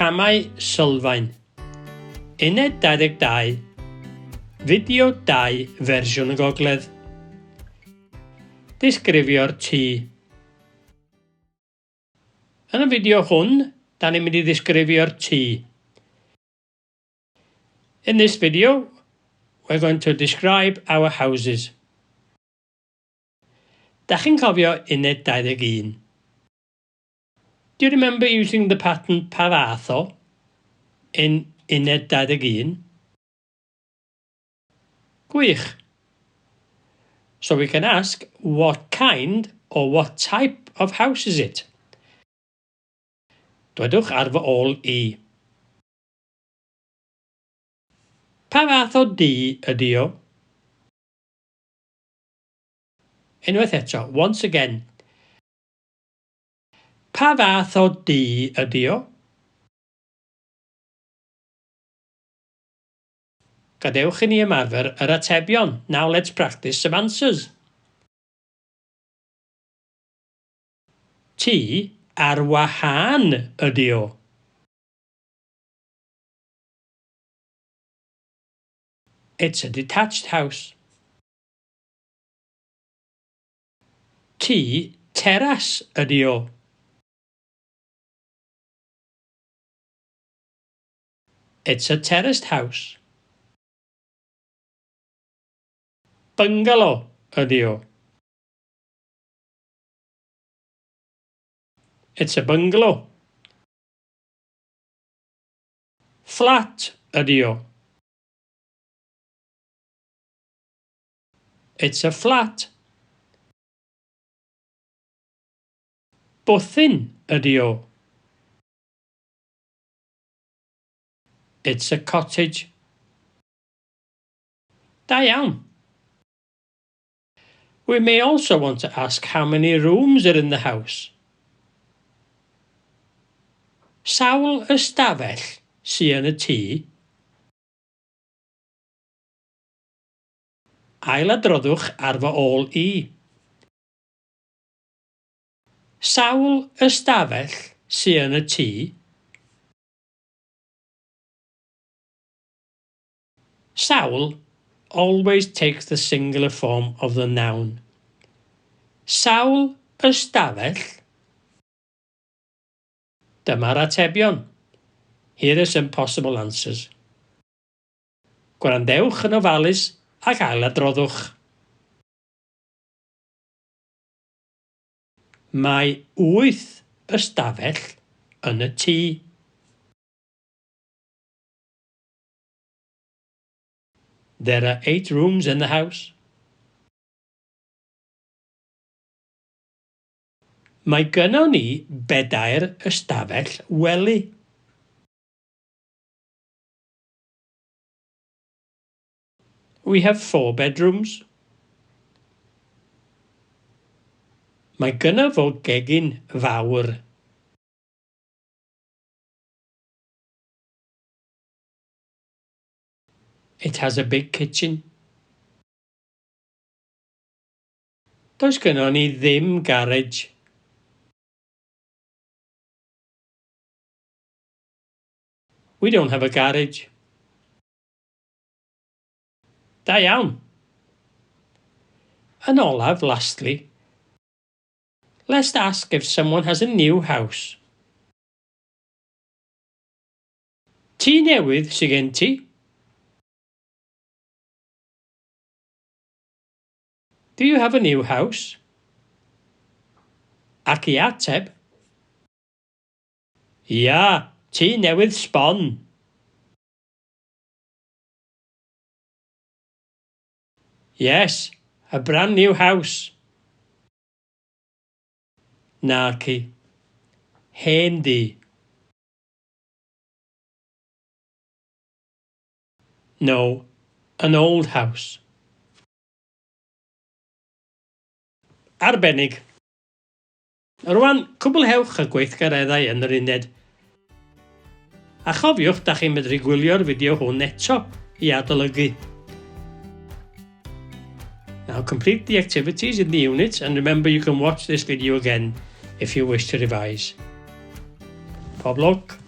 Camau Sylfaen. Uned 22, Fideo 2 fersiwn y Gogledd. Disgrifio'r tŷ. Yn y fideo hwn, da ni'n mynd i ddisgrifio'r tŷ. In this video, we're going to describe our houses. Da chi'n cofio uned 21? Do you remember using the pattern pa fath o in uned 21? Gwych! So we can ask what kind or what type of house is it? Dwedwch ar fy ôl i. Pa fath o dŷ ydy o? Unwaith eto, once again. Pa fath o dŷ ydy o? Gadewch i ni ymarfer yr atebion. Now let's practice some answers. Tŷ ar wahân ydy o. It's a detached house. Tŷ teras ydy o. It's a terraced house. Byngalo ydy o. It's a bungalow. Fflat ydy o. It's a flat. Bwthyn ydy o. It's a cottage. Da iawn. We may also want to ask how many rooms are in the house. Sawl ystafell sy yn y tŷ? Ailadroddwch ar fy ôl i. Sawl ystafell sy yn y tŷ? Sawl always takes the singular form of the noun. Sawl ystafell? Dyma'r atebion. Here are some possible answers. Gwrandewch yn ofalus ac ailadroddwch. Mae wyth ystafell yn y tŷ. There are eight rooms in the house. Mae gynnon ni bedair ystafell wely. We have four bedrooms. Mae gynno fo gegin fawr. It has a big kitchen. Does gynno ni ddim garej. We don't have a garage. Da iawn. Yn olaf, lastly, let's ask if someone has a new house. Tŷ newydd sy gen ti? Do you have a new house? Ac i ateb, Ia, tŷ newydd sbon. Yes, a brand new house. Naci. Hen dŷ. No, an old house. Arbennig. Rwan, cwblhewch y gweithgareddau yn yr uned. A chofiwch, da chi'n medru gwylio'r fideo hwn eto i adolygu. Now complete the activities in the unit and remember you can watch this video again if you wish to revise. Pob lwc!